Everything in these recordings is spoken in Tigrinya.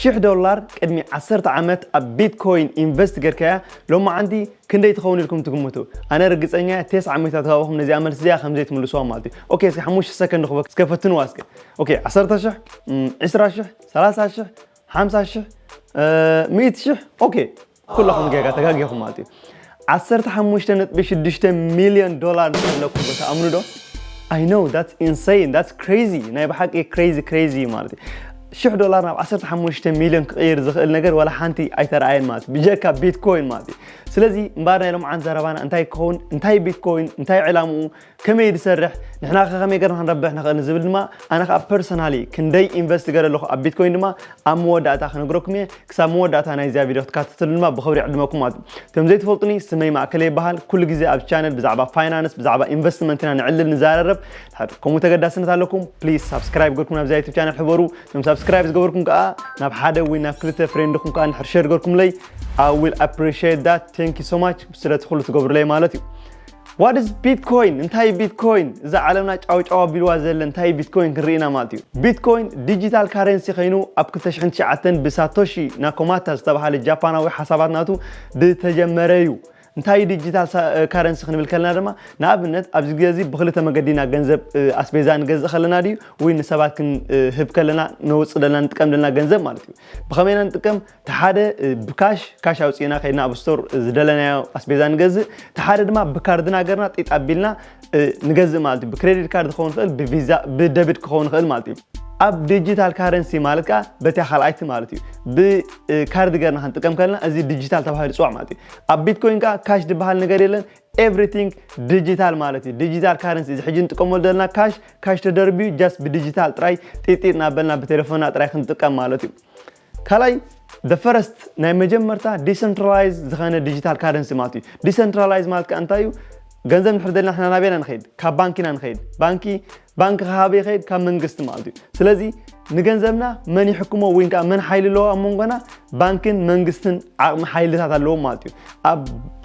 ሽሕ ዶላር ቅድሚ ዓሰርተ ዓመት ኣብ ቢትኮይን ኢንቨስት ጌርካያ ሎማዓንቲ ክንደይ ትኸውን ኢልኩም ትግምቱ? ኣነ ርግጸኛ እየ፣ ተስዓ ሚእቲ ካብኹም ነዚኣ መልሲ እዚኣ ከም ዘይትምልስዋ ማለት እዩ። ኦኬ፣ እስኪ ሓሙሽተ ሰከንድ ክበ-፣ እስከ ፈትንዋ እስከ። ኦኬ፣ ዓሰርተ ሽሕ፣ እም፣ ዕስራ ሽሕ፣ ሰላሳ ሽሕ፣ ሓምሳ ሽሕ፣ እ፣ ሚእቲ ሽሕ። ኦኬ፣ ኩላኹም ጌጋ ተጋጊኹም ማለት እዩ። ዓሰርተ ሓሙሽተ ነጥቢ ሽዱሽተ ሚልዮን ዶላር ንክህለኩም ዶ ትኣምኑ ዶ? I know, that's insane, that's crazy። ናይ ብሓቂ ክሬዚ፣ ክሬዚ ማለት እዩ። ሽሕ ዶላር ናብ ዓሰርተ ሓሙሽተ ሚልዮን ክቕይር ዝኽእል ነገር ዋላ ሓንቲ ኣይተረኣየን ማለት እዩ። ብጀካ ቢትኮይን ማለት እዩ። ስለዚ እምበኣር ናይ ሎምዓንቲ ዘረባና እንታይ ክኸውን፣ እንታይ ቢትኮይን፣ እንታይ ዕላምኡ፣ ከመይ ድሰርሕ፣ ንሕና ከ ከመይ ገርና ክንረብሕ ንኽእል ዝብል ድማ ኣነ ከኣ ፐርሰናሊ ክንደይ ኢንቨስት ገረ ኣለኹ ኣብ ቢትኮይን ድማ ኣብ መወዳእታ ክነግረኩም እየ። ክሳብ መወዳእታ ናይዚኣ ቪድዮ ክትካተተሉ ድማ ብኽብሪ ይዕድመኩም ማለት እዩ። እቶም ዘይትፈልጡኒ ስመይ ማእከለ ይበሃል። ኩሉ ግዜ ኣብ ቻነል ብዛዕባ ፋይናንስ፣ ብዛዕባ ኢንቨስትመንት ኢና ንዕልል ንዘራረብ። ድሓር ከምኡ ተገዳስነት ኣለኩም፣ ፕሊዝ ሳብስክራይብ ገርኩም ናብዛ ዩቱብ ቻነል ሕበሩ። እቶም ሳብስክራይብ ዝገበርኩም ከኣ ናብ ሓደ ወይ ናብ ክልተ ፍሬንድኩም ከኣ ንድሕር ሸር ገርኩምለይ። I will appreciate that. Thank you so much ስለቲ ኩሉ ትገብሩለይ ማለት እዩ። What is ቢትኮይን? እንታይ ቢትኮይን? እዛ ዓለምና ጫው ጫው ኣቢልዋ ዘለ እንታይ ቢትኮይን ክንርኢ ኢና ማለት እዩ። ቢትኮይን ዲጂታል ካረንሲ ኮይኑ ኣብ ክልተ ሽሕን ትሽዓተን ብሳቶሺ ናኮማታ ዝተባሃለ ጃፓናዊ ሓሳባት ናቱ ዝተጀመረ እዩ። እንታይ እዩ ዲጂታል ሳ-፣ እ፣ ካረንሲ ክንብል ከለና ድማ ንኣብነት ኣብዚ ግዜ እዚ ብክልተ መገዲ ኢና ገንዘብ፣ እ፣ ኣስቤዛ ንገዝእ ከለና ድዩ ወይ ንሰባት ክንህብ ከለና ነውጽእ ዘለና ንጥቀም ዘለና ገንዘብ ማለት እዩ። ብኸመይ ኢና ንጥቀም? እቲ ሓደ፣ እ፣ ብካሽ፣ ካሽ ኣውፂእና ከይድና ኣብ ስቶር ዝደለናዮ ኣስቤዛ ንገዝእ። እቲ ሓደ ድማ ብካርድና ገርና ጢጥ ኣቢልና፣ እ፣ ንገዝእ ማለት እዩ። ብክሬዲት ካርድ ክኸውን ይኽእል፣ ብቪዛ፣ ብደቢት ክኸውን ይኽእል ማለት እዩ። ኣብ ዲጂታል ካረንሲ ማለት ከዓ በቲያ ካልኣይቲ ማለት እዩ። ብ፣ እ፣ ካርድ ገርና ክንጥቀም ከለና እዚ ዲጂታል ተባሂሉ ይፅዋዕ ማለት እዩ። ኣብ ቢትኮይን ከዓ ካሽ ዝበሃል ነገር የለን። ኤቭሪቲንግ ዲጂታል ማለት እዩ። ዲጂታል ካረንሲ እዚ ሕጂ ንጥቀመሉ ዘለና ካሽ፣ ካሽ ተደርብዩ ጃስት ብዲጂታል ጥራይ ጢጢጥ እናበልና ብቴሌፎንና ጥራይ ክንጥቀም ማለት እዩ። ካልኣይ፣ the first ናይ መጀመርታ ዲሰንትራላይዝ ዝኾነ ዲጂታል ካረንሲ ማለት እዩ። ዲሰንትራላይዝ ማለት ከዓ እንታይ እዩ? ገንዘብ ንሕር ዘለና ንሕና ናበይና ንኸይድ? ካብ ባንኪና ንኸይድ። ባንኪ፣ ባንኪ ካብ ይኸይድ? ካብ መንግስቲ ማለት እዩ። ስለዚ ንገንዘብና መን ይሕክሞ ወይ ከዓ መን ሓይሊ ኣለዎ ኣብ መንጎና? ባንክን መንግስትን ዓቕሚ ሓይልታት ኣለዎም ማለት እዩ። ኣብ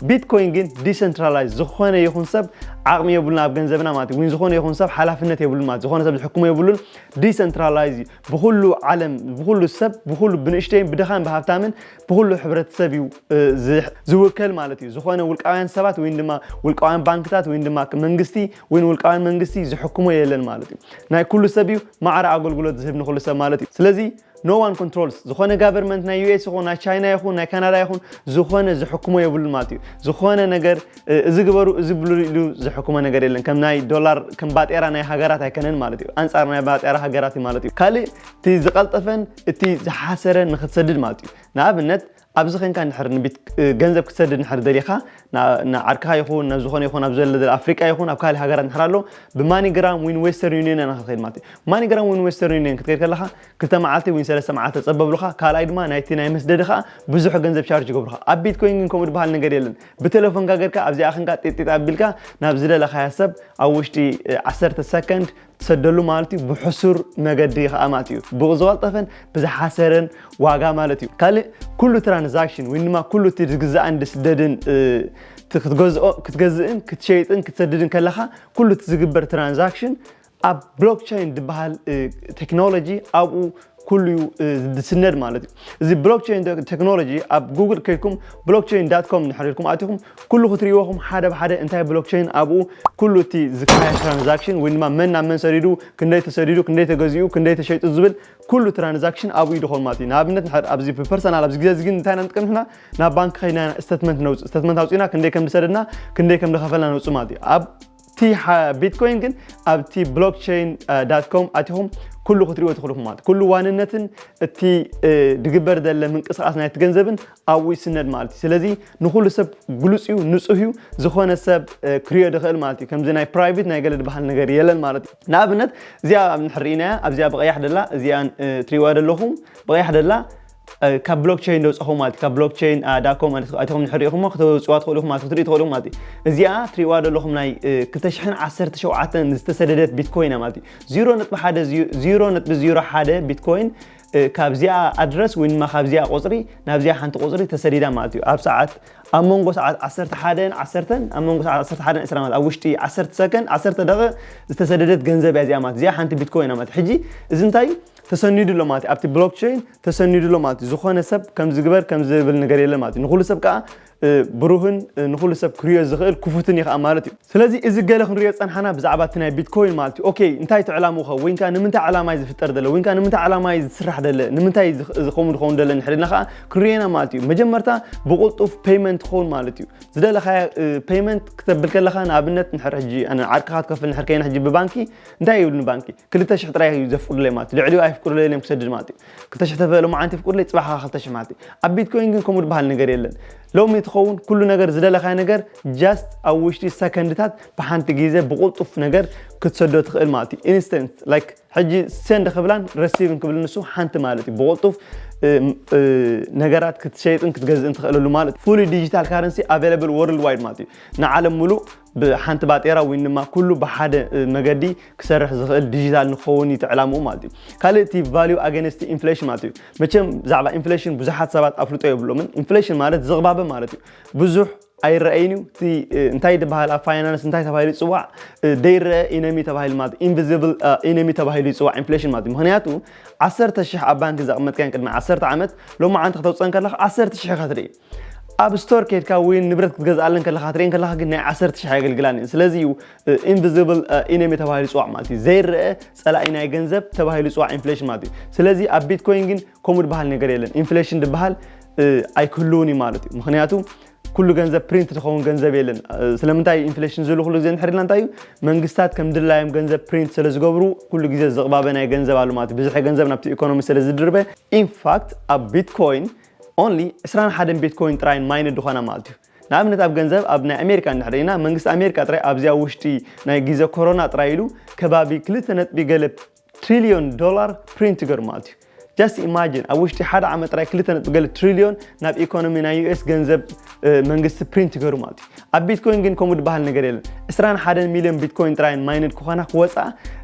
ቢትኮይን ግን ዲሰንትራላይዝ፣ ዝኾነ ይኹን ሰብ ዓቕሚ የብሉን ኣብ ገንዘብና ማለት እዩ። ወይ ዝኾነ ይኹን ሰብ ሓላፍነት የብሉን ማለት እዩ። ዝኾነ ሰብ ዝሕክሞ የብሉን። ዲሰንትራላይዝ እዩ። ብኹሉ ዓለም፣ ብኹሉ ሰብ፣ ብኹሉ ብንእሽተይን ብድኻን ብሃብታምን ብኹሉ ሕብረተሰብ እዩ፣ እ፣ ዝ-፣ ዝውከል ማለት እዩ። ዝኾነ ውልቃውያን ሰባት ወይ ድማ ውልቃውያን ባንክታት ወይ ድማ መንግስቲ ወይ ውልቃውያን መንግስቲ ዝሕክሞ የለን ማለት እዩ። ናይ ኩሉ ሰብ እዩ፣ ማዕረ ኣገልግሎት ዝህብ ንኹሉ ሰብ ማለት እዩ። ስለዚ no one controls፣ ዝኾነ ጋቨርመንት ናይ ዩ ኤስ ይኹን ናይ ቻይና ይኹን ናይ ካናዳ ይኹን ዝኾነ ዝሕክሞ የብሉን ማለት እዩ። ዝኾነ ነገር፣ እ፣ እዚ ግበሩ፣ እዚ ብሉ ኢሉ ዝሕክሞ ነገር የለን። ከም ናይ ዶላር፣ ከም ባጤራ ናይ ሃገራት ኣይከነን ማለት እዩ። ኣንጻር ናይ ባጤራ ሃገራት እዩ ማለት እዩ። ካልእ እቲ ዝቐልጠፈን እቲ ዝሓሰረ ንኽትሰድድ ማለት እዩ። ንኣብነት ኣብዚ ኸንካ እንድሕር ንቢት-፣ እ፣ ገንዘብ ክትሰድድ እንድሕር ደሊኻ፣ ና-፣ ንዓድካ ይኹን ናብ ዝኾነ ይኹን ኣብ ዘሎ ዘሎ ኣፍሪቃ ይኹን ኣብ ካልእ ሃገራት እንድሕር ኣሎ፣ ብማኒግራም ወይ ዌስተርን ዩኒየን ኢና ንኽትኸይድ ማለት እዩ። ማኒግራም ወይ ዌስተርን ዩኒየን ክትከይድ ከለኻ ክልተ መዓልቲ ወይ ሰለስተ መዓልቲ ተጸበብሉኻ። ካልኣይ ድማ ናይቲ ናይ መስደዲ ኸኣ ብዙሕ ገንዘብ ቻርጅ ይገብሩኻ። ኣብ ቢትኮይን ግን ከምኡ ዝበሃል ነገር የለን። ብቴሌፎንካ ጌርካ ኣብዚኣ ኸንካ ጢጢጥ ኣቢልካ ናብ ዝደለኻያ ሰብ ኣብ ውሽጢ፣ እ፣ ዓሰርተ ሰከንድ ትሰደሉ ማለት እዩ። ብሕሱር መገዲ ኸኣ ማለት እዩ። ብዝቐልጠፈን ብዝሓሰረን ዋጋ ማለት እዩ። ካልእ ኩሉ ትራንዛክሽን ወይ ድማ ኩሉ እቲ ዝግዛእን ዝስደድን፣ እ፣ እቲ ክትገዝኦ-፣ ክትገዝእን ክትሸይጥን ክትሰድድን ከለኻ ኩሉ እቲ ዝግበር ትራንዛክሽን ኣብ ብሎክቸይን ዝበሃል፣ እ፣ ቴክኖሎጂ ኣብኡ ኩሉ እዩ፣ እ፣ ዝስነድ ማለት እዩ። እዚ ብሎክቸይን ተ-፣ ቴክኖሎጂ ኣብ ጉግል ከይድኩም ብሎክቸይን ዳት ኮም እንድሕር ኢልኩም ኣቲኹም ኩሉ ክትርእይዎ ኢኹም ሓደ ብሓደ እንታይ ብሎክቸይን ኣብኡ ኩሉ እቲ ዝካየድ ትራንዛክሽን ወይ ድማ መን ናብ መን ሰዲዱ፣ ክንደይ ተሰዲዱ፣ ክንደይ ተገዚኡ፣ ክንደይ ተሸይጡ ዝብል ኩሉ ትራንዛክሽን ኣብኡ እዩ ድኾን ማለት እዩ። ንኣብነት ንሕር ኣብዚ ብፐርሰናል ኣብዚ ግዜ እዚ ግን እንታይ ኢና ንጥቀም ንሕና? ናብ ባንክ ከይድና ስቴትመንት ነውፅእ። ስቴትመንት ኣውፂእና ክንደይ ከም ዝሰደድና፣ ክንደይ ከም ዝኸፈልና ነውፅእ ማለት እዩ። ኣብ እቲ ሓ-፣ ቢትኮይን ግን ኣብቲ ብሎክቸይን፣ እ፣ ዳት ኮም ኣቲኹም ኩሉ ክትሪእዎ ትኽእሉ ኢኹም ማለት እዩ። ኩሉ ዋንነትን እቲ፣ እ፣ ድግበር ዘለ ምንቅስቓስ ናይቲ ገንዘብን ኣብኡ ይስነድ ማለት እዩ። ስለዚ ንኹሉ ሰብ ግሉጽ እዩ፣ ንጹህ እዩ፣ ዝኾነ ሰብ፣ እ፣ ክሪኦ ድኽእል ማለት እዩ። ከምዚ ናይ ፕራይቬት ናይ ገለ ድበሃል ነገር የለን ማለት እዩ። ንኣብነት እዚኣ ኣብ ንሕር ርኢናያ፣ ኣብዚኣ ብቐያሕ ደላ፣ እዚኣን፣ እ፣ ትሪእዋ ደለኹም፣ ብቐያሕ ደላ፣ እ፣ ካብ ብሎክቸይን ደውጻኹም ማለት እዩ። ካብ ብሎክቸይን፣ እ፣ ዳት ኮም ማለት ኣቲኹም ንሕር ርኢኹሞ፣ ክተውጽዋ ትኽእሉ ኢኹም ማለት እዩ፣ ክትርኢ ትኽእሉ ኢኹም ማለት እዩ። እዚኣ ትሪእዋ ደለኹም ናይ፣ እ፣ ክልተ ሽሕን ዓሰርተ ሸውዓተን ዝተሰደደት ቢትኮይን እያ ማለት እዩ። ዜሮ ነጥቢ ሓደ፣ ዜሮ ነጥቢ ዜሮ ሓደ ቢትኮይን እ፣ ካብዚኣ ኣድረስ ወይ ድማ ካብዚኣ ቁጽሪ ናብዚኣ ሓንቲ ቁጽሪ ተሰዲዳ ማለት እዩ። ኣብ ሰዓት፣ ኣብ መንጎ ሰዓት ዓሰርተ ሓደን ዓሰርተን፣ ኣብ መንጎ ሰዓት ዓሰርተ ሓደን ዕስራን ማለት ኣብ ውሽጢ ዓሰርተ ሰከንድ፣ ዓሰርተ ደቂቕ ዝተሰደደት ገንዘብ እያ እዚኣ ማለት። እዚኣ ሓንቲ ቢትኮይን እያ ማለት። ሕጂ እዚ እንታይ እዩ? ተሰኒዱ ኣሎ ማለት እዩ። ኣብቲ ብሎክቸይን ተሰኒዱ ኣሎ ማለት እዩ። ዝኾነ ሰብ ከም ዝግበር ከም ዝብል ነገር የለን ማለት እዩ። ንኹሉ ሰብ ከዓ ብሩህን ንኹሉ ሰብ ክሪኦ ዝኽእል ክፉትን እዩ ከዓ ማለት እዩ። ስለዚ እዚ ገለ ክንሪኦ ጸንሓና ብዛዕባ እቲ ናይ ቢትኮይን ማለት እዩ። ኦኬ፣ እንታይ እቲ ዕላምኡ ኸ? ወይንካ ንምንታይ ዕላማ እዩ ዝፍጠር ደለ? ወይንካ ንምንታይ ዕላማ እዩ ዝስራሕ ደለ? ንምንታይ ከምኡ ዝኸውን ደለ ንሕልና ከዓ ክንሪኦ ኢና ማለት እዩ። መጀመርታ ብቕልጡፍ ፔይመንት ክኸውን ማለት እዩ። ዝደለኻዮ ፔይመንት ክተብል ከለኻ፣ ንኣብነት ንሕር ሕጂ ኣነ ዓርክኻ ትከፍል ንሕር ከይነ ሕጂ ብባንኪ እንታይ ይብል ንባንኪ ክልተ ሽሕ ጥራይ እዩ ዘፍቅዱለይ ማለት ልዕሊኡ ኣይፍቅዱለይ እዮም ክሰድድ ማለት እዩ። ክልተ ሽሕ ተፈለ መዓንቲ ይፍቅዱለይ ጽባሕ ክልተ ሽሕ ማለት እዩ። ኣብ ቢትኮይን ግን ከምኡ ዝበሃል ነገር የለን። ሎሚ ትኸውን ኩሉ ነገር ዝደለኻዮ ነገር just ኣብ ውሽጢ ሰከንድታት ብሓንቲ ግዜ ብቕልጡፍ ነገር ክትሰዶ ትኽእል ማለት እዩ። ኢንስተንት ላይክ ሕጂ ሰንድ ክብላን ረሲቭን ክብል ንሱ ሓንቲ ማለት እዩ። ብቕልጡፍ ነገራት ክትሸይጥን ክትገዝእን ትኽእለሉ ማለት ፉሊ ዲጂታል ካረንሲ ኣቬለብል ወርልድ ዋይድ ማለት እዩ። ንዓለም ሙሉእ ብሓንቲ ባጤራ ወይ ድማ ኩሉ ብሓደ መገዲ ክሰርሕ ዝኽእል ዲጂታል ንክኸውን እዩ ዕላምኡ ማለት እዩ። ካልእ እቲ ቫልዩ ኣገንስቲ ኢንፍሌሽን ማለት እዩ። መቸም ብዛዕባ ኢንፍሌሽን ብዙሓት ሰባት ኣፍልጦ የብሎምን። ኢንፍሌሽን ማለት ዝቕባበ ማለት እዩ። ብዙሕ ኣይረኣይን እዩ። እቲ እንታይ ዝበሃል ኣብ ፋይናንስ እንታይ ተባሂሉ ይፅዋዕ? ደይረአ ኢነሚ ተባሂሉ ማለት ኢንቪዚብል ኢነሚ ተባሂሉ ይፅዋዕ ኢንፍሌሽን ማለት እዩ። ምክንያቱ ዓሰርተ ሽሕ ኣብ ባንክ ዘቐመጥካን ቅድሚ ዓሰርተ ዓመት ሎማዓንቲ ክተውፅአን ከለካ ዓሰርተ ሽሕ ኢካ ትርኢ። ኣብ ስቶር ከይድካ ወይ ንብረት ክትገዝኣለን ከለካ ክትርእን ከለካ ግን ናይ ዓሰርተ ሽሕ ኣየገልግላን እየን። ስለዚ እዩ ኢንቪዚብል ኢነሚ ተባሂሉ ይፅዋዕ ማለት እዩ። ዘይረአ ፀላኢ ናይ ገንዘብ ተባሂሉ ይፅዋዕ ኢንፍሌሽን ማለት እዩ። ስለዚ ኣብ ቢትኮይን ግን ከምኡ ዝበሃል ነገር የለን። ኢንፍሌሽን ዝበሃል ኣይክህልውን እዩ ማለት እዩ። ምክንያቱ ኩሉ ገንዘብ ፕሪንት ዝኸውን ገንዘብ የለን። ስለምንታይ ኢንፍሌሽን ዝብሉ ኩሉ ግዜ እንድሕር ኢልና እንታይ እዩ? መንግስታት ከም ድላዮም ገንዘብ ፕሪንት ስለ ዝገብሩ ኩሉ ግዜ ዝቕባበ ናይ ገንዘብ ኣሎ ማለት እዩ። ብዝሒ ገንዘብ ናብቲ ኢኮኖሚ ስለ ዝድርበ ኢንፋክት ኣብ ቢትኮይን ኦንሊ ዕስራን ሓደን ቢትኮይን ጥራይን ማይንድ ዝኾና ማለት እዩ። ንኣብነት ኣብ ገንዘብ ኣብ ናይ ኣሜሪካ እንድሕር ኢና መንግስቲ ኣሜሪካ ጥራይ ኣብዚኣ ውሽጢ ናይ ግዜ ኮሮና ጥራይ ኢሉ ከባቢ ክልተ ነጥቢ ገለ ትሪልዮን ዶላር ፕሪንት ይገሩ ማለት እዩ። ጃስት ኢማጂን ኣብ ውሽጢ ሓደ ዓመት ጥራይ ክልተ ነጥቢ ገለ ትሪልዮን ናብ ኢኮኖሚ ናይ ዩኤስ ገንዘብ መንግስቲ ፕሪንት ይገሩ ማለት እዩ። ኣብ ቢትኮይን ግን ከምኡ ዝበሃል ነገር የለን። ዕስራን ሓደን ሚልዮን ቢትኮይን ጥራይን ማይንድ ክኾና ክወፃ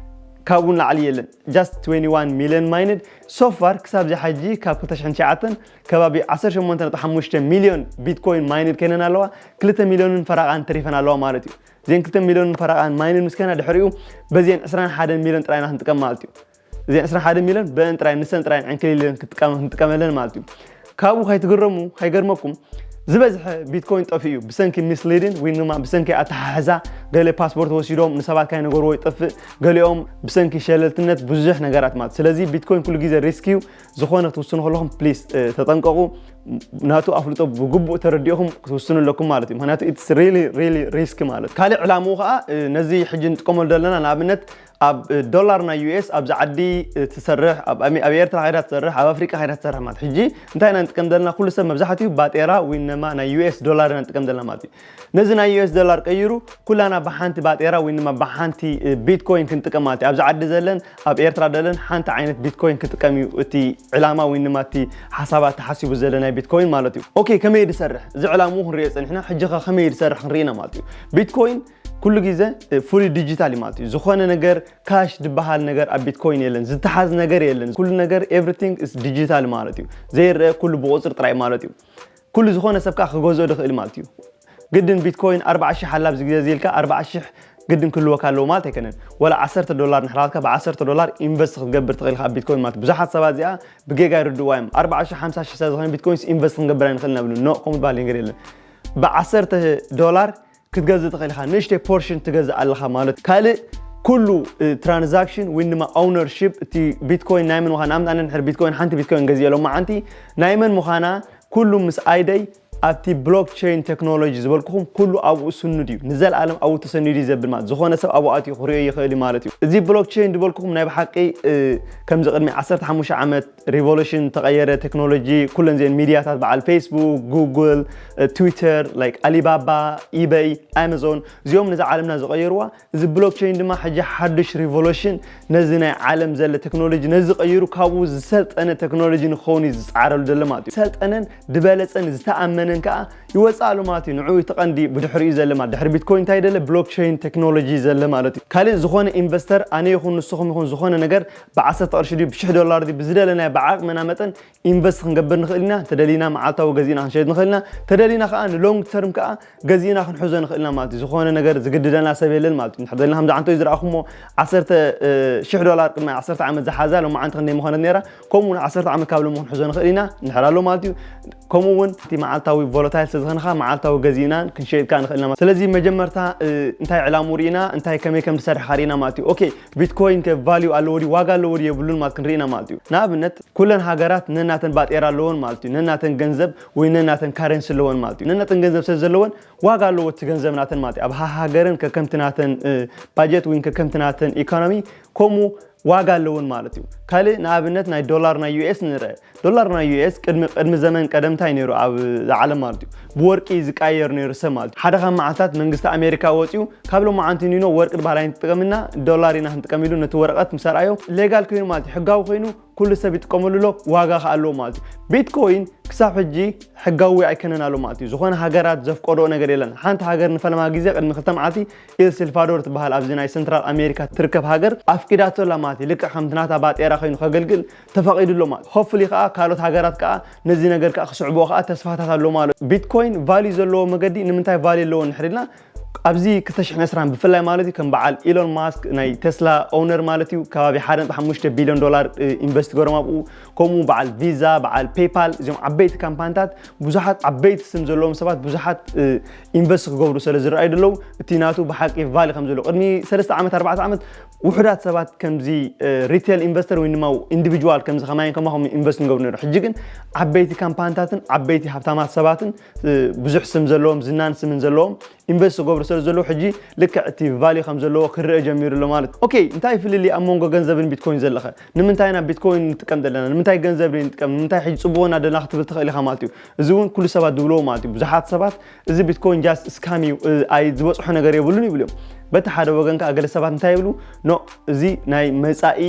ካብኡ ንላዕሊ የለን። ጃስት ትዌንቲ ዋን ሚልዮን ማይንድ ሶፋር ክሳብ እዚ ሓጂ ካብ ክልተ ሽሕን ትሽዓተን ከባቢ ዓሰርተ ሸሞንተ ነጥቢ ሓሙሽተ ሚልዮን ቢትኮይን ማይንድ ከይነን ኣለዋ። ክልተ ሚልዮንን ፈረቓን ተሪፈን ኣለዋ ማለት እዩ። እዚን ክልተ ሚልዮንን ፈረቓን ማይንድ ምስ ከና ድሕሪኡ በዚን ዕስራን ሓደን ሚልዮን ጥራይና ክንጥቀም ማለት እዩ። እዚን ዕስራን ሓደን ሚልዮን በአን ጥራይ ንሰን ጥራይ ዕንክሊልን ክንጥቀመለን ማለት እዩ። ካብኡ ከይትግረሙ ከይገርመኩም ዝበዝሐ ቢትኮይን ጠፊኡ እዩ ብሰንኪ ሚስሊድን ወይ ድማ ብሰንኪ ኣተሓሕዛ ገለ ፓስፖርት ወሲዶም ንሰባት ካይነገርዎ ይጠፍእ፣ ገሊኦም ብሰንኪ ሸለልትነት ብዙሕ ነገራት ማለት። ስለዚ ቢትኮይን ኩሉ ግዜ ሪስክ እዩ። ዝኾነ ክትውስኑ ከለኹም ፕሊስ ተጠንቀቑ። ናቱ ኣፍልጦ ብግቡእ ተረዲእኹም ክትውስኑ ኣለኩም ማለት እዩ። ምክንያቱ ኢትስ ሪሊ ሪሊ ሪስክ ማለት። ካልእ ዕላምኡ ከዓ ነዚ ሕጂ ንጥቀመሉ ዘለና ንኣብነት ኣብ ዶላር ናይ ዩኤስ ኣብዚ ዓዲ ትሰርሕ ኣብ ኣሜ- ኣብ ኤርትራ ከይዳ ትሰርሕ ኣብ ኣፍሪቃ ከይዳ ትሰርሕ ማለት። ሕጂ እንታይ ኢና ንጥቀም ዘለና? ኩሉ ሰብ መብዛሕትኡ ባጤራ ወይ ነማ ናይ ዩኤስ ዶላር ኢና ንጥቀም ዘለና ማለት እዩ። ነዚ ናይ ዩኤስ ዶላር ቀይሩ ኩላና ብሓንቲ ባጤራ ወይ ድማ ብሓንቲ ቢትኮይን ክንጥቀም ማለት እዩ። ኣብዚ ዓዲ ዘለን ኣብ ኤርትራ ዘለን ሓንቲ ዓይነት ቢትኮይን ክጥቀም እዩ እቲ ዕላማ ወይ ድማ እቲ ሓሳባት ተሓሲቡ ዘለ ናይ ቢትኮይን ማለት እዩ። ኦኬ፣ ከመይ ድሰርሕ? እዚ ዕላምኡ ክንሪኦ ጸኒሕና፣ ሕጂ ከ ከመይ ድሰርሕ ክንሪኢና ማለት እዩ። ቢትኮይን ኩሉ ግዜ ፉሊ ዲጂታል እዩ ማለት እዩ። ዝኾነ ነገር ካሽ ዝበሃል ነገር ኣብ ቢትኮይን የለን። ዝተሓዝ ነገር የለን። ኩሉ ነገር ኤቭሪቲንግ ኢስ ዲጂታል ማለት እዩ። ዘይረአ ኩሉ ብቁፅሪ ጥራይ ማለት እዩ። ኩሉ ዝኾነ ሰብ ከዓ ክገዝኦ ድኽእል ማለት እዩ። ግድን ቢትኮይን ኣርባዓ ሽሕ ኣላ ኣብዚ ግዜ እዚ ኢልካ ኣርባዓ ሽሕ ግድን ክህልወካ ኣለዎ ማለት ኣይኮነን። ወላ ዓሰርተ ዶላር ንሕራትካ ብ ዓሰርተ ዶላር ኢንቨስት ክትገብር ትኽእል ኢኻ ኣብ ቢትኮይን ማለት ብዙሓት ሰባት እዚኣ ብጌጋ ይርድዋ እዮም። ኣርባዓ ሽሕ ሓምሳ ሽሕ ሰብ ዝኾነ ቢትኮይንስ ኢንቨስት ክንገብር ኣይንኽእል ነብሉ። ኖ፣ ከምኡ ዝበሃል ነገር የለን። ብ ዓሰርተ ዶላር ክትገዝእ ትኽእል ኢኻ። ንእሽተይ ፖርሽን ትገዝእ ኣለኻ ማለት ካልእ ኩሉ ትራንዛክሽን ወይ ድማ ኦውነርሺፕ እቲ ቢትኮይን ናይ መን ምዃና ኣምጣነ ንሕር ቢትኮይን ሓንቲ ቢትኮይን ገዚኦ ሎም መዓንቲ ናይ መን ምዃና ኩሉ ምስ ኣይደይ ኣብቲ ብሎክቸይን ቴክኖሎጂ ዝበልኩኹም ኩሉ ኣብኡ ስኑድ እዩ። ንዘለኣለም ኣብኡ ተሰኒዱ እዩ ዘብል ማለት ዝኾነ ሰብ ኣብኡ ኣትዩ ክሪኦ ይኽእል እዩ ማለት እዩ። እዚ ብሎክቸይን ዝበልኩኹም ናይ ብሓቂ ከምዚ ቅድሚ ዓሰርተ ሓሙሽተ ዓመት ሪቮሉሽን ተቐየረ ቴክኖሎጂ ኩለን እዚአን ሚድያታት በዓል ፌስቡክ፣ ጉግል፣ ትዊተር፣ ላይክ ኣሊባባ፣ ኢበይ፣ ኣማዞን እዚኦም ነዚ ዓለምና ዝቐየርዋ እዚ ብሎክቸይን ድማ ሕጂ ሓዱሽ ሪቮሉሽን ነዚ ናይ ዓለም ዘለ ቴክኖሎጂ ነዚ ቀይሩ ካብኡ ዝሰልጠነ ቴክኖሎጂ ንክኸውን እዩ ዝፃዓረሉ ዘሎ ማለት እዩ። ዝሰልጠነን ዝበለፀን ዝተኣመነ ን ከዓ ይወፅእ ኣሎ ማለት እዩ። ንዑ እቲ ቀንዲ ብድሕሪኡ ዘለ ማለት ድሕሪ ቢትኮይን እንታይ ደለ ብሎክቸይን ቴክኖሎጂ ዘለ ማለት እዩ። ካልእ ዝኾነ ኢንቨስተር ኣነ ይኹን ንስኹም ይኹን ዝኾነ ነገር ብዓሰርተ ቅርሺ ድዩ ብሽሕ ዶላር ድዩ ብዝደለናዮ ብዓቕምና መጠን ኢንቨስት ክንገብር ንኽእል ኢና። ተደሊና መዓልታዊ ገዚእና ክንሸጥ ንኽእል ኢና። ተደሊና ከዓ ንሎንግ ተርም ከዓ ገዚእና ክንሕዞ ንኽእል ኢና ማለት እዩ። ዝኾነ ነገር ዝግድደና ሰብ የለን ማለት እዩ። እንድሕር ዘለና ከምዚ ዓንቶ እዩ ዝረኣኹሞ ዓሰርተ ሽሕ ዶላር ቅድሚ ዓሰርተ ዓመት ዝሓዛ ሎማዓንቲ ክንደይ ምኾነት ነይራ። ከምኡ እውን ዓሰርተ ዓመት ካብ ሎሚ ክንሕዞ ንኽእል ኢና። እንድሕር ኣሎ ማለት እዩ። ከምኡ እውን እቲ መዓልታዊ ቮለታይል ስለዝኾንካ መዓልታዊ ገዚእና ክንሸጥካ ንኽእል ኢና ማለት። ስለዚ መጀመርታ እንታይ ዕላሙ ርኢና እንታይ ከመይ ከም ዝሰርሕካ ርኢና ማለት እዩ። ኦኬ፣ ቢትኮይን ከ ቫልዩ ኣለዎ ድዩ ዋጋ ኣለዎ ድዩ የብሉን ማለት ክንርኢና ማለት እዩ። ንኣብነት ኩለን ሃገራት ነናተን ባጤራ ኣለዎን ማለት እዩ። ነናተን ገንዘብ ወይ ነናተን ካረንሲ ኣለዎን ማለት እዩ። ነናተን ገንዘብ ስለ ዘለዎን ዋጋ ኣለዎ እቲ ገንዘብ ናተን ማለት እዩ። ኣብ ሃ- ሃገርን ከከምቲ ናተን እ፣ ባጀት ወይ ከከምቲ ናተን ኢኮኖሚ ከምኡ ዋጋ ኣለውን ማለት እዩ። ካልእ ንኣብነት ናይ ዶላር ናይ ዩ ኤስ ንርአ። ዶላር ናይ ዩ ኤስ ቅድሚ ቅድሚ ዘመን ቀደም እንታይ ነይሩ ኣብ ዓለም ማለት እዩ ብወርቂ ዝቃየር ነይሩ ሰብ ማለት እዩ። ሓደ ካብ መዓልታት መንግስቲ ኣሜሪካ ወፂኡ ካብ ሎማዓንቲ ኒኖ ወርቂ ድባሃል ኣይንጥቀምና ዶላር ኢና ክንጥቀም ኢሉ ነቲ ወረቐት ምስ ኣርኣዮ ሌጋል ኮይኑ ማለት እዩ ሕጋዊ ኮይኑ ኩሉ ሰብ ይጥቀመሉ ኣሎ ዋጋ ከ ኣለዎ ማለት እዩ። ቢትኮይን ክሳብ ሕጂ ሕጋዊ ኣይከነን ኣሎ ማለት እዩ። ዝኾነ ሃገራት ዘፍቀዶ ነገር የለን። ሓንቲ ሃገር ንፈለማ ግዜ ቅድሚ ክልተ መዓልቲ ኤል ሰልቫዶር ትበሃል ኣብዚ ናይ ሰንትራል ኣሜሪካ ትርከብ ሃገር ኣፍቂዳቶ ኣላ ማለት እዩ። ልክዕ ከምቲ ናታ ባጤራ ኮይኑ ከገልግል ተፈቒዱ ኣሎ ማለት ሆፕፉሊ ከዓ ካልኦት ሃገራት ከዓ ነዚ ነገር ከዓ ክስዕብኦ ከዓ ተስፋታት ኣሎ ማለት ቢትኮይን ቫልዩ ዘለዎ መገዲ ንምንታይ ቫልዩ ኣለዎ እንድሕር ኢልና ኣብዚ ክልተ ሽሕን ዕስራን ብፍላይ ማለት እዩ ከም በዓል ኢሎን ማስክ ናይ ቴስላ ኦውነር ማለት እዩ ከባቢ ሓደ ነጥቢ ሓሙሽተ ቢልዮን ዶላር ኢንቨስት ገሮም ኣብኡ። ከምኡ በዓል ቪዛ በዓል ፔይፓል እዚኦም ዓበይቲ ካምፓኒታት ብዙሓት ዓበይቲ ስም ዘለዎም ሰባት ብዙሓት ኢንቨስት ክገብሩ ስለ ዝረኣዩ ደለዉ እቲ ናቱ ብሓቂ ቫሊ ከም ዘሎ ቅድሚ ሰለስተ ዓመት ኣርባዕተ ዓመት ውሑዳት ሰባት ከምዚ ሪቴል ኢንቨስተር ወይ ድማ ኢንዲቪጁዋል ከምዚ ከማይን ከማኹም ኢንቨስት ንገብሩ ነሩ። ሕጂ ግን ዓበይቲ ካምፓኒታትን ዓበይቲ ሃብታማት ሰባትን ብዙሕ ስም ዘለዎም ዝናን ስምን ዘለዎም ኢንቨስት ዝገብሩ ስለ ዘለዉ ሕጂ ልክዕ እቲ ቫሊ ከም ዘለዎ ክረአ ጀሚሩ ኣሎ ማለት። ኦኬ፣ እንታይ ፍልልይ ኣብ መንጎ ገንዘብን ቢትኮይን ዘለኸ? ንምንታይ ኢና ቢትኮይን ንጥቀም ዘለና? ንምንታይ ገንዘብ ንጥቀም? ንምንታይ ሕጂ ጽቡቕ እናደለና ክትብል ትኽእል ኢኻ ማለት እዩ። እዚ እውን ኩሉ ሰባት ዝብልዎ ማለት እዩ። ብዙሓት ሰባት እዚ ቢትኮይን ጃስት ስካም እዩ፣ ኣይ ዝበጽሖ ነገር የብሉን ይብሉ እዮም። በቲ ሓደ ወገን ከዓ ገለ ሰባት እንታይ ይብሉ? ኖ፣ እዚ ናይ መጻኢ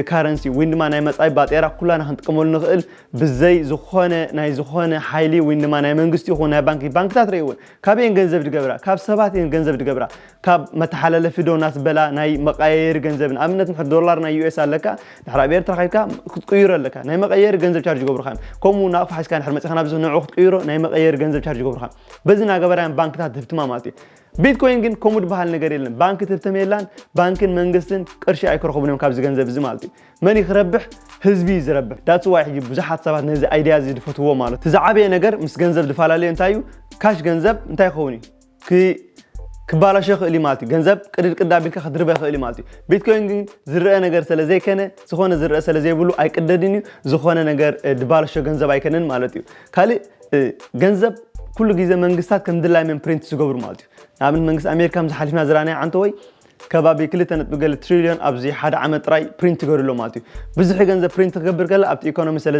ካረንሲ ወይ ድማ ናይ መጻኢ ባጤራ ኩላና ክንጥቀመሉ ንኽእል ብዘይ ዝኾነ ናይ ዝኾነ ሓይሊ ወይ ድማ ናይ መንግስቲ ይኹን ናይ ባንኪ ባንክታት ረእይወን ካበየን ገንዘብ ድገብራ ካብ ሰባት እየን ገንዘብ ድገብራ ካብ መተሓላለፊ ዶ እናትበላ ናይ መቃየየሪ ገንዘብ ንኣብነት ንሕር ዶላር ናይ ዩ ኤስ ኣለካ ድሕር ኣብ ኤርትራ ከይድካ ክትቅይሮ ኣለካ ናይ መቀየሪ ገንዘብ ቻርጅ ገብሩካ ከምኡ ናቕፋ ሓዝካ ንሕር መፂኻ ናብዚ ንዑ ክትቅይሮ ናይ መቀየሪ ገንዘብ ቻርጅ ገብሩካ በዚ እናገበራ ባንክታት ድህብትማ ማለት እዩ። ቢትኮይን ግን ከምኡ ዝበሃል ነገር የለን። ባንኪ ትህብተም የላን። ባንክን መንግስትን ቅርሺ ኣይክረኽቡን እዮም ካብዚ ገንዘብ እዚ ማለት እዩ። መን እዩ ክረብሕ? ህዝቢ እዩ ዝረብሕ። ዳትስ ዋይ ሕጂ ብዙሓት ሰባት ነዚ ኣይድያ እዚ ድፈትዎ ማለት እቲ ዝዓበየ ነገር ምስ ገንዘብ ድፈላለዩ እንታይ እዩ? ካሽ ገንዘብ እንታይ ይኸውን እዩ? ክ- ክባላሾ ይኽእል እዩ ማለት እዩ። ገንዘብ ቅድድ ቅድ ኣቢልካ ክድርበ ይኽእል እዩ ማለት እዩ። ቢትኮይን ግን ዝረአ ነገር ስለ ዘይከነ ዝኾነ ዝረአ ስለ ዘይብሉ ኣይቅደድን እዩ። ዝኾነ ነገር ድባላሾ ገንዘብ ኣይከነን ማለት እዩ። ካልእ ገንዘብ ኩሉ ግዜ መንግስታት ከም ድላይመን ፕሪንት ዝገብሩ ማለት እዩ። ንኣብነት መንግስቲ ኣሜሪካ ምዝ ሓሊፍና ዝረኣናዮ ዓንተወይ ከባቢ ክልተ ነጥቢ ገለ ትሪልዮን ኣብዚ ሓደ ዓመት ጥራይ ፕሪንት ይገርሎ ማለት እዩ። ብዙሕ ገንዘብ ፕሪንት ክገብር ከለ ኣብቲ ኢኮኖሚ ስለ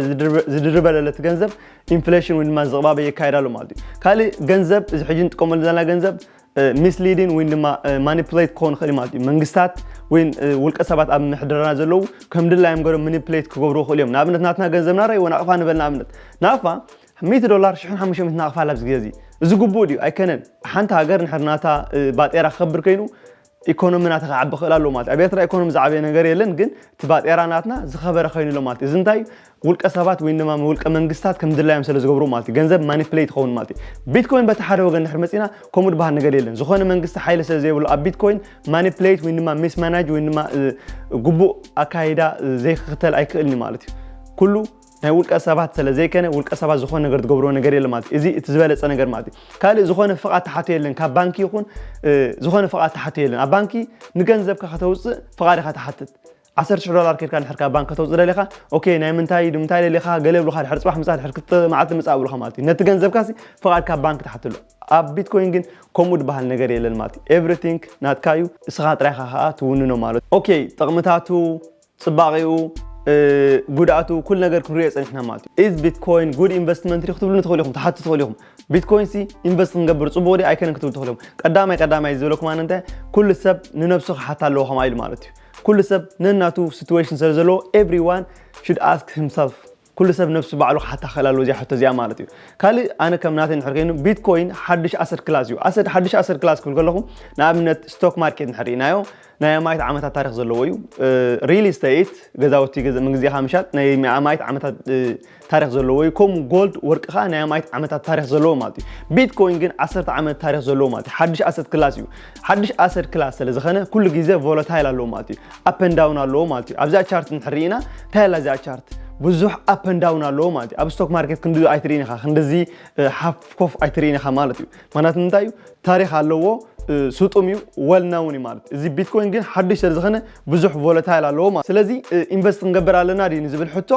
ዝድርበለለቲ ገንዘብ ኢንፍሌሽን ወይ ድማ ዝቕባበ የካይድ ኣሎ ማለት እዩ። ካልእ ገንዘብ እዚ ሕጂ ንጥቀመሉ ዘለና ገንዘብ ሚስሊዲን ወይ ድማ ማኒፕሌት ክኾን ይኽእል ማለት እዩ። መንግስታት ወይ ውልቀ ሰባት ኣብ ምሕደራና ዘለዉ ከም ድላዮም ገሮም ማኒፕሌት ክገብሩ ይኽእሉ እዮም። ንኣብነት ናትና ገንዘብና ረእይዎ ናቕፋ ንበል ንኣብነት ናቕፋ ሚእቲ ዶላር ሽሕን ሓሙሽተ ሚእትን ናቕፋ ኣላ ኣብዚ ግዜ እዚ። እዚ ግቡእ ድዩ? ኣይከነን። ሓንቲ ሃገር ንሕር ናታ ባጤራ ክኸብር ከይኑ ኢኮኖሚ ናታ ክዓቢ ክእል ኣለዎ ማለት ኣብ ኤርትራ ኢኮኖሚ ዝዓበየ ነገር የለን ግን እቲ ባጤራ ናትና ዝኸበረ ከይኑ ኣሎ ማለት እዚ እንታይ ውልቀ ሰባት ወይ ድማ ውልቀ መንግስታት ከም ድላዮም ስለ ዝገብሩ ማለት ገንዘብ ማኒፕሌት ይኸውን ማለት ቢትኮይን በቲ ሓደ ወገን ድሕር መፂና ከምኡ ድበሃል ነገር የለን ዝኾነ መንግስቲ ሓይሊ ስለ ዘይብሉ ኣብ ቢትኮይን ማኒፕሌት ወይ ድማ ሚስማናጅ ወይ ድማ ግቡእ ኣካይዳ ዘይክክተል ኣይክእልን ማለት እዩ ኩሉ ናይ ውልቀ ሰባት ስለ ዘይከነ ውልቀ ሰባት ዝኾነ ነገር ትገብርዎ ነገር የለ ማለት እዚ እቲ ዝበለፀ ነገር ማለት ካልእ ዝኾነ ፍቓድ ተሓቶ የለን ካብ ባንኪ ይኹን ዝኾነ ፍቓድ ተሓቶ የለን ኣብ ባንኪ ንገንዘብካ ከተውፅእ ፍቓድ ኢኻ ትሓትት ዓሰርተ ሽሕ ዶላር ከድካ ንድሕር ካብ ባንክ ከተውፅእ ደሊኻ ኦኬ ናይ ምንታይ ንምንታይ ደሊኻ ገለ ብሉኻ ድሕር ፅባሕ ምፃ ድሕር ክልተ መዓልቲ ምፃ ብሉኻ ማለት እዩ ነቲ ገንዘብካ ፍቓድ ካብ ባንክ ትሓትሉ ኣብ ቢትኮይን ግን ከምኡ ዝበሃል ነገር የለን ማለት እዩ everything ናትካ እዩ እስኻ ጥራይኻ ከዓ ትውንኖ ማለት ኦኬ ጥቕምታቱ ፅባቐኡ ጉድኣቱ ኩሉ ነገር ክንሪኦ ፀኒሕና ማለት እዩ is bitcoin good investment ሪ ክትብሉ ትኽእሉ ኢኹም ትሓቱ ትኽእሉ ኢኹም ቢትኮይን ሲ ኢንቨስት ክንገብር ፅቡቕ ዲ ኣይከነን ክትብሉ ትኽእሉ ኢኹም ቀዳማይ ቀዳማይ ዝብለኩም ኣነ እንታይ ኩሉ ሰብ ንነብሱ ክሓታ ኣለዎ ከማ ኢሉ ማለት እዩ ኩሉ ሰብ ነናቱ situation ስለ ዘለዎ everyone should ask himself ኩሉ ሰብ ነብሱ ባዕሉ ክሓታ ክኽእል ኣለዎ እዚኣ ሕቶ እዚኣ ማለት እዩ። ካልእ ኣነ ከም ናተይ እንድሕር ኮይኑ ቢትኮይን ሓድሽ ኣሰት ክላስ እዩ። ኣሰት ሓድሽ ኣሰት ክላስ ክብል ከለኹ ንኣብነት ስቶክ ማርኬት እንድሕር ርኢናዮ ናይ ኣማኢት ዓመታት ታሪክ ዘለዎ እዩ። ሪል ስቴት ገዛውቲ ገዛ መንግዜኻ ምሻጥ ናይ ኣማኢት ዓመታት ታሪክ ዘለዎ እዩ። ከምኡ ጎልድ ወርቂ ከዓ ናይ ኣማኢት ዓመታት ታሪክ ዘለዎ ማለት እዩ። ቢትኮይን ግን ዓሰርተ ዓመት ታሪክ ዘለዎ ማለት እዩ። ሓድሽ ኣሰት ክላስ እዩ። ሓድሽ ኣሰት ክላስ ስለ ዝኸነ ኩሉ ግዜ ቮለታይል ኣለዎ ማለት እዩ። ኣፕ ን ዳውን ኣለዎ ማለት እዩ። ኣብዛ ቻርት እንድሕር ርኢና እንታይ ኣላ እዚኣ ቻርት ብዙሕ ኣፕ ን ዳውን ኣለዎ ማለት እዩ። ኣብ ስቶክ ማርኬት ክንዲ ኣይትርኢን ኢኻ ክንድዚ ሓፍ ኮፍ ኣይትርኢን ኢኻ ማለት እዩ። ምክንያቱ እንታይ እዩ ታሪክ ኣለዎ። ስጡም እዩ። ወል ናውን እዩ ማለት እዚ ቢትኮይን ግን ሓድሽ ስለ ዝኸነ ብዙሕ ቮለታይል ኣለዎ ማለት ስለዚ ኢንቨስት ክንገብር ኣለና ድዩ ንዝብል ሕቶ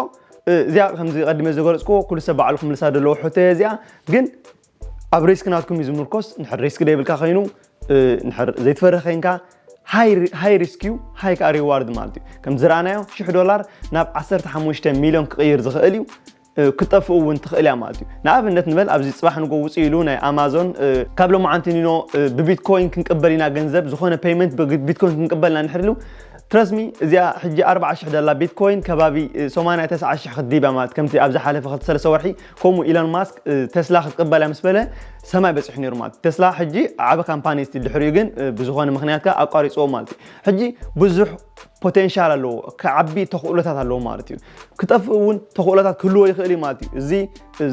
እዚኣ ከምዚ ቀድመ ዝገለፅክዎ ኩሉ ሰብ ባዕሉ ክምልሳ ዘለዎ ሕቶ እየ እዚኣ ግን ኣብ ሪስክ ናትኩም እዩ ዝምርኮስ። ንድሕር ሪስክ ደይብልካ ኮይኑ ንድሕር ዘይትፈርህ ኮይንካ ሃይ ሪስክ እዩ ሃይ ከዓ ሪዋርድ ማለት እዩ። ከም ዝረኣናዮ ሽሕ ዶላር ናብ ዓሰርተ ሓሙሽተ ሚሊዮን ክቕይር ዝኽእል እዩ። ክጠፍእ እውን ትኽእል እያ ማለት እዩ። ንኣብነት ንበል ኣብዚ ፅባሕ ንጎ ውፅእ ኢሉ ናይ ኣማዞን ካብ ሎማዓንቲ ኒኖ ብቢትኮይን ክንቅበል ኢና ገንዘብ ዝኾነ ፔይመንት ብቢትኮይን ክንቅበል ኢና ንድሕር ኢሉ ትረስሚ እዚኣ ሕጂ ኣርባዓ ሽሕ ደላ ቢትኮይን ከባቢ ሰማንያ ተስዓ ሽሕ ክትዲብ እያ ማለት ከምቲ ኣብ ዝሓለፈ ክልተ ሰለስተ ወርሒ ከምኡ ኢሎን ማስክ ተስላ ክትቅበል እያ ምስ በለ ሰማይ በፂሑ ነይሩ ማለት እዩ። ተስላ ሕጂ ዓቢ ካምፓኒ እስቲ ድሕሪኡ ግን ብዝኾነ ምክንያት ከ ኣቋሪፅዎ ማለት እዩ። ሕጂ ብዙሕ ፖቴንሻል ኣለዎ ክዓቢ ተኽእሎታት ኣለዎ ማለት እዩ። ክጠፍእ እውን ተኽእሎታት ክህልዎ ይኽእል እዩ ማለት እዩ። እዚ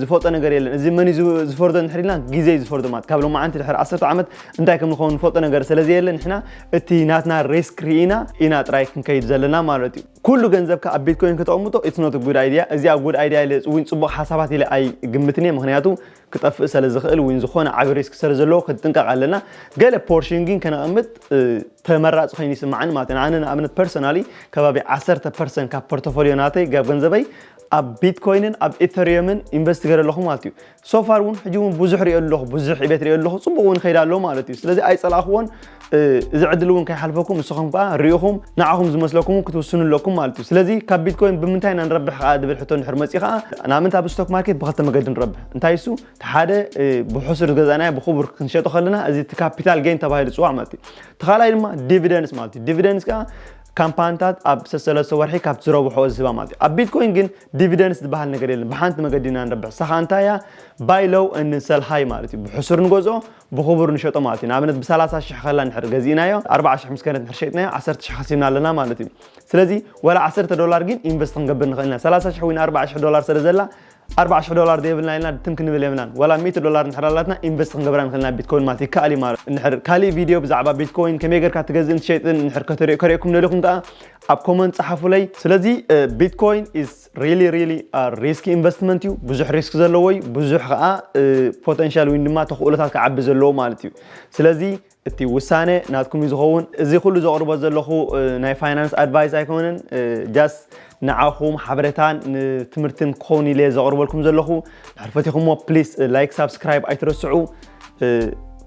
ዝፈልጦ ነገር የለን። እዚ መን እዩ ዝፈርዶ እንድሕር ኢልና ግዜ እዩ ዝፈርዶ ማለት ካብ ሎማዓንቲ ድሕሪ ዓሰርተ ዓመት እንታይ ከም ንኸውን ንፈልጦ ነገር ስለ ዘየለ ንሕና እቲ ናትና ሪስክ ርኢና ኢና ጥራይ ክንከይድ ዘለና ማለት እዩ። ኩሉ ገንዘብካ ኣብ ቢትኮይን ከተቐምጦ it's not a good idea። እዚኣ ጉድ ኣይድያ ኢለ እውን ፅቡቕ ሓሳባት ኢለ ኣይግምትን እየ። ምክንያቱ ክጠፍእ ስለ ዝኽእል ወይ ዝኾነ ዓቢ ሪስክ ስለ ዘለዎ ክትጥንቀቕ ኣለና። ገለ ፖርሽን ግን ከነቐምጥ ተመራፂ ኮይኑ ይስማዓኒ ማለት እዩ። ኣነ ንኣብነት ፐርሰናሊ ከባቢ ዓሰርተ ፐርሰንት ካብ ፖርቶፎሊዮ ናተይ ካብ ገንዘበይ ኣብ ቢትኮይንን ኣብ ኢተሪየምን ኢንቨስት ገይረ ኣለኹ ማለት እዩ። ሶፋር እውን ሕጂ እውን ብዙሕ ሪኦ ኣለኹ ብዙሕ ዕቤት ሪኦ ኣለኹ ፅቡቅ እውን ይኸይድ ኣሎ ማለት እዩ። ስለዚ ኣይፀላእክዎን። እዚ ዕድል እውን ከይሓልፈኩም ንስኹም ከዓ ሪኢኹም ንዓኹም ዝመስለኩም እውን ክትውስኑ ኣለኩም ማለት እዩ። ስለዚ ካብ ቢትኮይን ብምንታይ ኢና ንረብሕ ከዓ ዝብል ሕቶ እንድሕር መፂ ከዓ ንኣብነት ኣብ ስቶክ ማርኬት ብክልተ መገዲ ንረብሕ እንታይ እሱ ሓደ ብሕሱር ዝገዛእናዮ ብክቡር ክንሸጦ ከለና እዚ እቲ ካፒታል ጌን ተባሂሉ ዝፅዋዕ ማለት እዩ። እቲ ካልኣይ ድማ ዲቪደንስ ማለት እዩ። ዲቪደንስ ከዓ ካምፓኒታት ኣብ ሰለስተ ወርሒ ካብቲ ዝረብሖ ዝህባ ማለት እዩ። ኣብ ቢትኮይን ግን ዲቪደንስ ዝበሃል ነገር የለን። ብሓንቲ መገዲ ኢና ንረብሕ። ንሳ ከዓ እንታይ እያ? ባይ ሎው ኤንድ ሰል ሃይ ማለት እዩ። ብሕሱር ንገዝኦ ብክቡር ንሸጦ ማለት እዩ። ንኣብነት ብሰላሳ ሽሕ ከላ እንድሕር ገዚእናዮ ኣርባዓ ሽሕ ምስ ከነት እንድሕር ሸጥናዮ ዓሰርተ ሽሕ ከሲብና ኣለና ማለት እዩ። ስለዚ ዋላ ዓሰርተ ዶላር ግን ኢንቨስት ክንገብር ንኽእል ኢና። ሰላሳ ሽሕ ወይ ኣርባዓ ሽሕ ዶላር ስለ ዘላ ኣርባዓ ሽሕ ዶላር ዘይብልና ኢልና ትም ክንብል የብልናን። ዋላ ሚእቲ ዶላር እንድሕር ኣላትና ኢንቨስት ክንገብራ ንኽእል ኢና ቢትኮይን ማለት ይከኣል እዩ ማለት። እንድሕር ካሊእ ቪድዮ ብዛዕባ ቢትኮይን ከመይ ጌርካ ትገዝእን ትሸጥን እንድሕር ከተሪኦ ከሪኦኩም ደሊኹም ከዓ ኣብ ኮመንት ፀሓፉለይ። ስለዚ ቢትኮይን is really really risky investment እዩ። ብዙሕ ሪስክ ዘለዎ እዩ። ብዙሕ ከዓ ፖተንሻል ወይ ድማ ተኽእሎታት ክዓቢ ዘለዎ ማለት እዩ። ስለዚ እቲ ውሳነ ናትኩም እዩ ዝኸውን። እዚ ኩሉ ዘቕርቦ ዘለኹ ናይ ፋይናንስ ኣድቫይስ ኣይኮነን። ጃስት ንዓኹም ሓበሬታን ንትምህርትን ክኸውን ኢለ ዘቕርበልኩም ዘለኹ። ድሕር ፈቲኹሞ ፕሊስ ላይክ ሳብስክራይብ ኣይትረስዑ።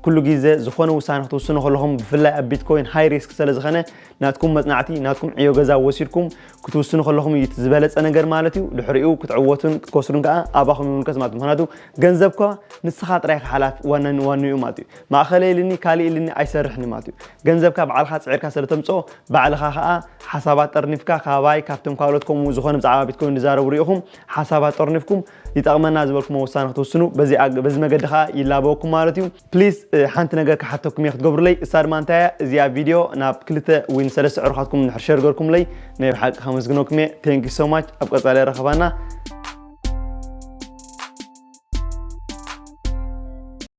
ኩሉ ግዜ ዝኾነ ውሳነ ክትውስኑ ከለኹም ብፍላይ ኣብ ቢትኮይን ሃይ ሪስክ ስለ ዝኾነ ናትኩም መጽናዕቲ ናትኩም ዕዮ ገዛ ወሲድኩም ክትውስኑ ከለኹም እዩ እቲ ዝበለጸ ነገር ማለት እዩ። ድሕሪኡ ክትዕወቱን ክትከስሩን ከዓ ኣባኹም ይምልከት ማለት እዩ። ምክንያቱ ገንዘብኳ ንስኻ ጥራይ ሓላፊ ዋና ዋንኡ ማለት እዩ። ማእኸለ ኢልኒ ካልእ ኢልኒ ኣይሰርሕን ማለት እዩ። ገንዘብካ ባዕልኻ ጽዒርካ ስለ ተምጽኦ ባዕልኻ ከዓ ሓሳባት ጠርኒፍካ ካባይ ካብቶም ካልኦት ከምኡ ዝኾነ ብዛዕባ ቢትኮይን ዝዛረቡ ርኢኹም ሓሳባት ጠርኒፍኩም ይጠቕመና ዝበልኩሞ ውሳነ ክትውስኑ በዚ ኣግ- በዚ መገዲ ከዓ ይላበወኩም ማለት እዩ። ፕሊዝ ሓንቲ ነገር ክሓተኩም እየ ክትገብሩለይ። እሳ ድማ እንታይ እያ እዚኣ ቪድዮ ናብ ክልተ ወይ ንሰለስተ ዕሩኻትኩም እንድሕር ሸር ገርኩምለይ ናይ ብሓቂ ከመስግነኩም እየ። Thank you so much። ኣብ ቀጻሊ ረኸባና።